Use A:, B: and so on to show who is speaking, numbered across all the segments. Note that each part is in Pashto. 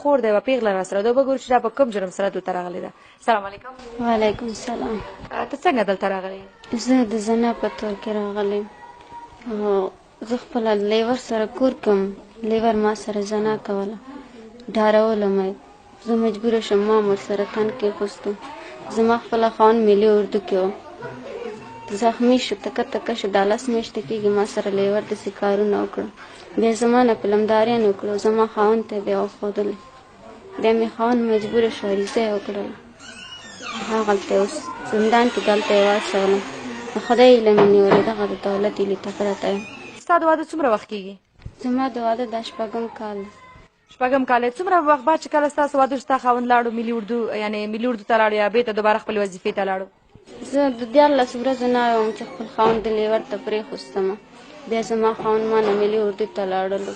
A: خور د یوه پیغله راسره ده، وګورو چې دا په کوم جرم سره دلته راغلې ده. سلام علیکم.
B: وعلیکم السلام.
A: ته څنګه دلته راغلې؟
B: زه د زنا په تور کې راغلې. زه خپله لیور سره کور کوم، لیور ما سره زنا کوله، ډارولم یې. زه مجبوره شوم، ما هم ورسره تن کېښوستو. زما خپله خاوند ملي اردو کې و، زخمی شو، تکه تکه شو. دا 10 میاشتې کېږي ما سره لیور داسې کارونه وکړه. بیا زما نه فلمداریان وکړو، زما خاوند ته بیا وښودلې. بیا مې خاوند مجبوره شو، عریضه یې وکړله. هغلته اوس زندان کې دلته یې واچولم. د خدای هیله مې نیولې، دغه د دولت هیلې ته پرته یم.
A: ستا د واده څومره وخت کېږي؟
B: زما د واده دا شپږم کال دی.
A: شپږم کال. څومره وخت بعد چې کله ستاسو واده شو، ستا خاوند لاړو ملي اردو، یعنې ملي اردو ته لاړو یا بېرته دوباره خپلې وظیفې ته لاړو؟
B: زه د 13 ورځو نه وم چې خپل خاوند د لیور ته پرېښوستم. بیا زما خاوند ما نه ملي اردو ته لاړلو.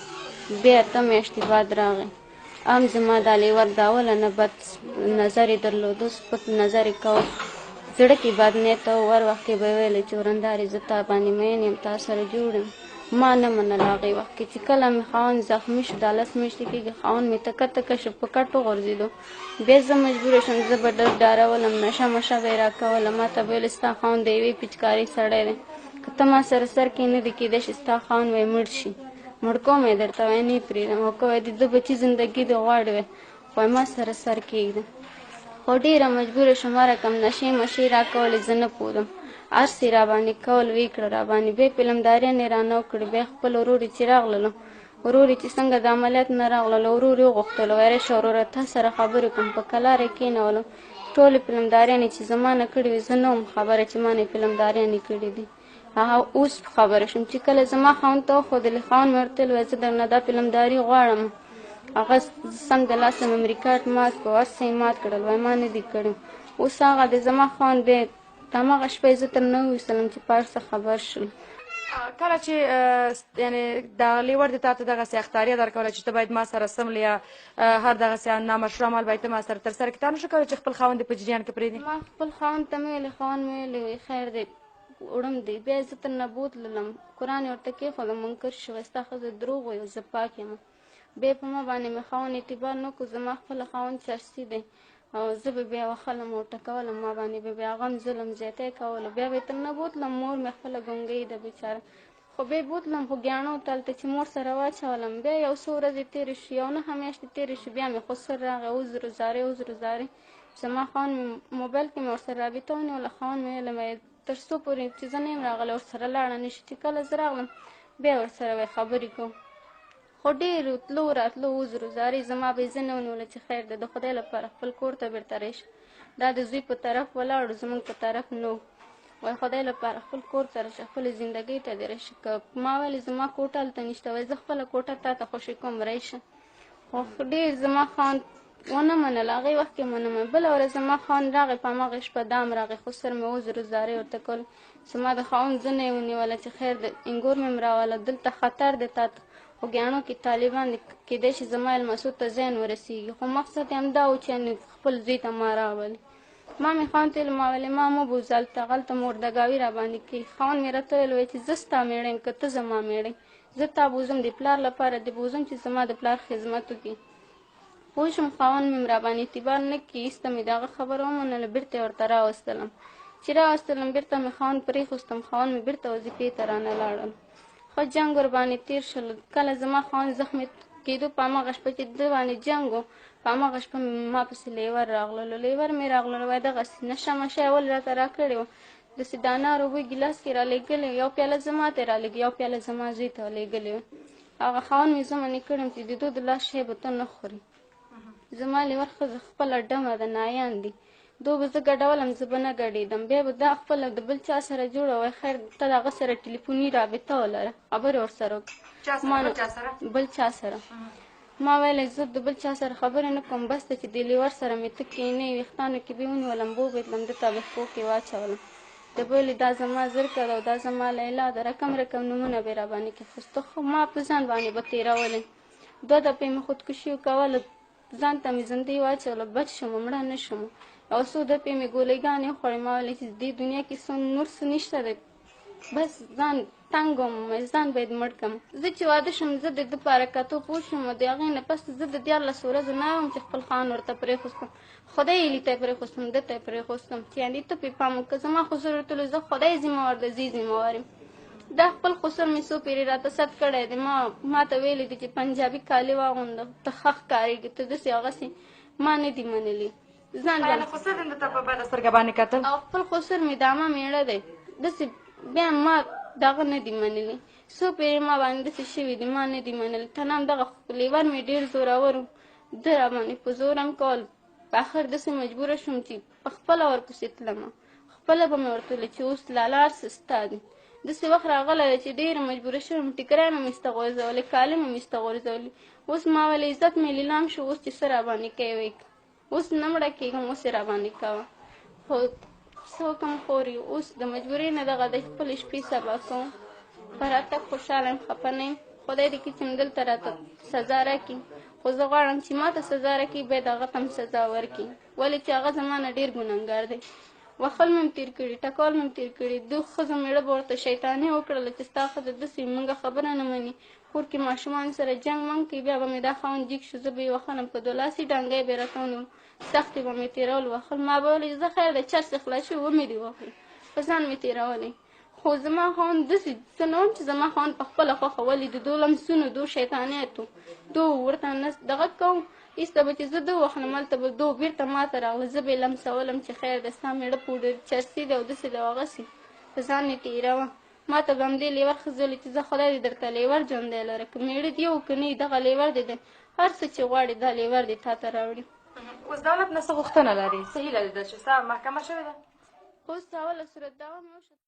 B: بیا 8 میاشتې بعد راغی. هم زما دا لیور د اوله نه بد نظر یې درلودو، سپک نظر یې کاوه، زړه کې بد نیت و. هر وخت کې به یې ویلې چې ورندارې زه تا باندې مین یم، تا سره جوړ یم. ما نه منله هغې وخت کې. چې کله مې خاوند زخمي شو، دا 10 میاشتې کېږي، خاوند مې تکه تکه شو، په کټ وغورځېدو. بیا زه مجبوره شوم، زه به ډېر ډارولم، نشه مشه به یې راکوله. ما ته به ویل ستا خاوند د یوې پیچکارۍ سړی دی، که ته ما سره سر کې نه دی کېدای شي ستا خاوند به یې مړ شي، مړ کوم یې درته، وایي نه یې پرېږدم. او که وایي د ده بچي زندګي دې غواړي، وایي خو ما سره سر کېږده. خو ډېره مجبوره شوم، هر رقم نشې مشې راکولې، زه نه پوهېدم. هر څه یې راباندې کول، ویې کړه راباندې. بیا فلمداریان یې رانه وکړې. بیا خپل ورور یې چې راغللو، ورور یې چې څنګه د عملیات نه راغللو، ورور یې وغوښتلو، وایي راشه وروره تا سره خبرې کوم. په کلاره یې کېنولم. ټولې فلمداریانې چې زما نه کړې وې، زه نه وم خبره چې ما نه یې فلمداریانې کړې دي. هغه اوس خبره شوم چې کله زما خاوند ته وښودلې، خاوند مې ورته ویل زه درنه دا فلمداري غواړم. هغه سم د لاسه مې ریکارډ مات کړو، هر څه یې مات کړل، وایي ما نه دي کړي. اوس هغه د زما خاوند بیا هماغه شپه یې زه تر نه وویستلم چې په هر څه خبر شول.
A: کله چې یعنې دا لیور دې تا ته دغسې اخطاریه درکوله چې ته باید ما سره سم یا هر دغسې نامشروع عمل باید ته ما سره ترسره کړې، تا نه شو کولی چې خپل خاوند دې په جریان کې پرېږدې؟
B: ما خپل خاوند ته مې ویلې، خاوند مې ویلې وایي خیر دی وړم دی. بیا زه تر نه بوتللم، قرآن یې ورته کېښودم، منکر شو، وایي ستا ښځه دروغ وایي، زه پاک یم. بیا په ما باندې مې خاوند اعتبار نه کړو، زما خپله خاوند چرسي دی او زه به بیا وخلم او ټکولم، ما باندې به بیا هغه هم ظلم زیاتی کولو. بیا به یې تر نه بوتلم، مور مې خپله ګونګۍ ده بېچاره، خو بیا یې بوتلم خوږیاڼو ته، هلته چې مور سره واچولم. بیا یو څو ورځې تېرې شوې، یو 9 میاشتې تېرې شوې، بیا مې خسر راغی، عذر زارۍ عذر زارۍ. زما خاوند مې موبایل کې مې ورسره رابطه ونیوله، خاوند مې ویل وایي تر څو پورې چې زه نه یم راغلې ورسره لاړه نه شي. چې کله زه راغلم بیا ورسره وایي خبرې کوم. خو ډېرو تلو راتلو عذر زارۍ، زما به یې زه نه ونیوله چې خیر دی د خدای لپاره خپل کور ته بېرته راشي. دا د زوی په طرف ولاړو، زموږ په طرف نه و. وایي خدای لپاره خپل کور ته راشه، خپلې زندګۍ ته دې راشه. که ما ویلې زما کوټه هلته نشته، وایي زه خپله کوټه تا ته خوشې کوم راشه. خو ډېر زما خاوند ونه منله، هغې وخت کې ونه منله. بله ورځ زما خاوند راغی، په هماغې شپه دام راغی، خسر مې عذر زارۍ ورته کول. زما د خاوند زنه یې ونیوله چې خیر دی، انګور مې هم راوله، دلته خطر دی تا ته، خوږیاڼو کې طالبان دي، کېدای شي زما المسو ته زیان ورسېږي. خو مقصد یې همدا و چې یعنې خپل زوی ته ما راولي. ما مې خاوند ته ویل، ما ویلې ما مه بوځه هلته، هلته مردګاوي راباندې کوي. خاوند مې راته ویل وایي چې زه ستا مېړه یم که ته زما مېړه یې، زه تا بوځم د پلار لپاره دې بوځم چې زما د پلار خدمت وکړي. پوه شوم خاوند مې راباندې اعتبار نه کړي، ایسته مې د هغه خبره ومنله، بېرته یې ورته راوستلم. چې راوستلم بېرته مې خاوند پرېښوستم، خاوند مې بېرته وظیفې ته رانه لاړل. ښه جنګ ورباندې تېر شول. کله زما خاوند زخمي کېدو، په هماغه شپه چې ده باندې جنګ و، په هماغه شپه ما پسې لیور راغللو. لیور مې راغللو، وایي دغسې نشه مشه یې اول راته راکړې وه، داسې د انارو اوبه ګیلاس کې رالېږلې، یو پیاله زما ته رالېږلې، یو پیاله زما زوی ته لېږلې وه. هغه خاوند مې زه منې کړم چې د دوی د لاس شی به ته نه خورې. زما لیور ښځه خپله ډمه ده، نایان دي، دوی به زه ګډولم، زه به نه ګډېدم. بیا به دا خپله د بل چا سره جوړه، وایي خیر ته د هغه سره ټلیفوني رابطه ولره، خبرې ورسره وکړه. بل چا سره؟ ما ویلې زه د بل چا سره خبرې نه کوم، بس ته چې د لیور سره مې ته کښېنې، ویښتانو کې به یې ونیولم، بوبه یې تلم، ده ته به پښو کې واچولم. ده به ویلې دا زما زرکه ده او دا زما لیلا ده، رقم رقم نومونه به یې راباندې کېښوسته. خو ما په ځان باندې به تېرولې. 2 دفعې مې خودکشي کوله، ځان ته مې زندۍ واچوله، بچ شوم، مړه نه شوم. او څو دفعې مې ګولیګانې وخوړې. ما ویلې چې دې دنیا کې څه نور څه نشته دی، بس ځان تنګ وم، ځان باید مړ کړم. زه چې واده شوم، زه د ده په حرکتو پوه شوم. د هغې نه پس زه د 13 ورځو نه وم چې خپل خان ورته پرېښوستم. خدای یې ته یې پرېښوستم، ده ته یې پرېښوستم چې یعنې ته پرې پام وکړه. زما خسر ورته ویل، زه خدای ذمه وار ده، زه یې ذمه وار یم. دا خپل خسر مې څو پېرې راته ست کړی دی. ما ته ویلي دي چې پنجابي کالي واغونده، ته ښه ښکارېږې، ته داسې هغسې. ما نه دي منلي. ځان
A: یعنې خسر دې درته په بده سترګه باندې کتل؟
B: او خپل خسر مې دامه مېړه دی، داسې بیا ما دغه نه دي منلي. څو پېرې ما باندې داسې شوي دي، ما نه دي منلي. تنام دغه لیور مې ډېر زورور و، ده را باندې په زور هم کول. په اخر داسې مجبوره شوم چې په خپله ورپسې تلمه، خپله به مې ورته ویل چې اوس لالا هر څه ستا دي. داسې وخت راغلی دی چې ډېره مجبوره شوم، ټیکری مې ایسته غورځولې، کالي مې ایسته غورځولي. اوس ما ویل عزت مې لیلام شو، اوس چې څه را باندې کوي ویې که، اوس نه مړه کېږم، اوس یې را باندې کوه. خو څه وکړم خورې، اوس د مجبورۍ نه دغه دی، خپلې شپې سبا کوم. په راتګ خوشحاله یم، خفه نه یم. خدای دې کړي چې همدلته راته سزا راکړي، خو زه غواړم چې ما ته سزا راکړي، باید هغه ته هم سزا ورکړي، ولې چې هغه زما نه ډېر ګنهګار دی. وهل مې هم تېر کړي، ټکول مې هم تېر کړي. د ښځو مېړه به ورته شیطاني وکړله چې ستا ښځه داسې مونږه خبره نه مني، کور کې ماشومان سره جنګ منګ کوي. بیا به مې دا خاوند جیګ شو، زه به یې وهلم، په دولاسي ډانګۍ به یې راته ونیو، سختې به مې تېرول وهل. ما به ویل چې زه خیر دی، چرس یې خلاص شوي، ومې دي وهل، په ځان مې تېرولې. خو زما خاوند داسې زه نه وم چې زما خاوند په خپله خوښه، ولې د دوه لمسونو، دوه شیطانیاتو، دوه ورته نه دغه کوم. ایسته به چې زه ده وهلم، هلته به دوه بېرته ما ته راغله، زه به یې لمسولم چې خیر دی، ستا مېړه پوډر چرسي دی او داسې دی او هغسې، په ځان مې تېروه. ما ته به همدې لیور ښځې ویلې چې زه خدای دې درته لیور ژوندی لره، که مېړه دې یو که نه دغه لیور دې دی، هر څه چې غواړې دا لیور دې تا ته راوړي.
A: اوس دولت نه څه غوښتنه لري، څه هیله دې ده چې ستا محکمه شوې ده؟
B: اوس اوله صورت دعوه مې وشوه.